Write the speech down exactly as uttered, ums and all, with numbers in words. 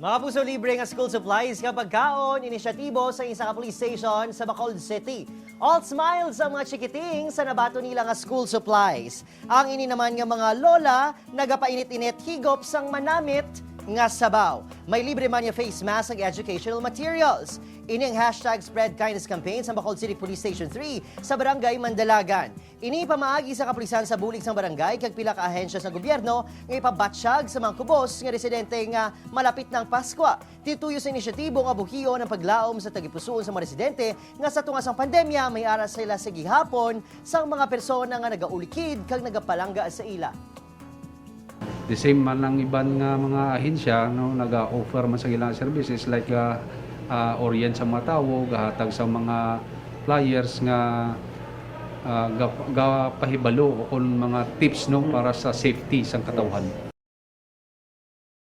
Mga puso, libre nga school supplies nga pagkaon, inisyatibo sa isa ka police station sa Bacolod City. All smiles ang mga chikiting sa nabaton nila nga school supplies. Ang ini naman nga mga lola nagapainit-init higop sang manamit nga sabaw. May libre man nga face mask ug educational materials. Ini ang hashtag Spread Kindness campaign sa Bacolod City Police Station three sa Barangay Mandalagan. Ini pamaagi sa kapulisan sa bulig sang barangay kag pila ka ahensya sa gobyerno nga ipabatsyag sa mga kubos nga residente nga malapit na ang Paskwa. Tituyo sa inisyatibo nga buhion ang paglaom sa tagipusoon sa mga residente nga sa tunga sang pandemya may ara sila sa gihapon sang mga persona nga nagaulikid kag nagapalangga sa ila. The same man ang iban nga mga ahensya, no, naga-offer man sa ilang services like, ah, ah, orient sa mga tawo, gahatag sa mga flyers nga, ah, ga- gapahibalo o kon mga tips, no, para sa safety sang katawhan.